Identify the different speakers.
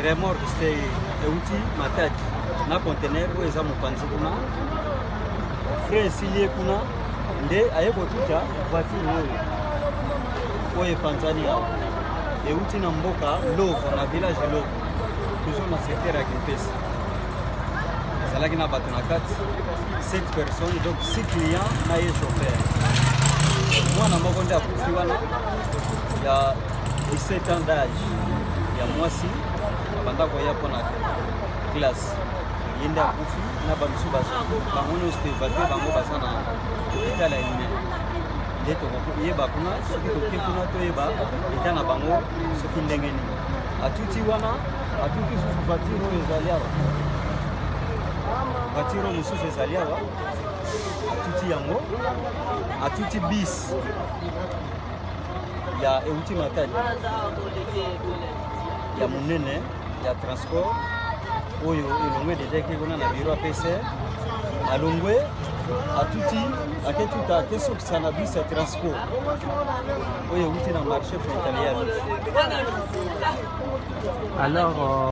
Speaker 1: Remorque euti Matadi na conteneur oyo eza mopanzi kuna, frein esili ye kuna, nde aye kotuta voiture oyo oyo epanzani awa, euti na mboka Lovo, na village Lovo, toujours na secteur ya Kimpese. Ezalaki na bato na kati 7 personnes, donc 6 clients na ye chauffeur. Mwana moko nde akufi wana ya 17 ans d'âge, ya mwasi, abanda koya mpo na classe, ye nde akufi na bamisusu baza bango nyonso toévacuer bango, baza na hôpital ya Ine. Nde tokoyeba kuna, soki toke kuna, toyeba état na bango soki ndenge nini. Atuti wana, atuti susu voiture oyo ezali awa, voiture oyo mosusu ezali awa, atuti yango, atuti bus ya euti Matadi ya monene ya transport oyo elongwe déjà, eke kuna na bureau ya PCR. Alongwe, atuti, aketuta, akesokisa na bus ya transport oyo euti na marché frontalier ya
Speaker 2: Alors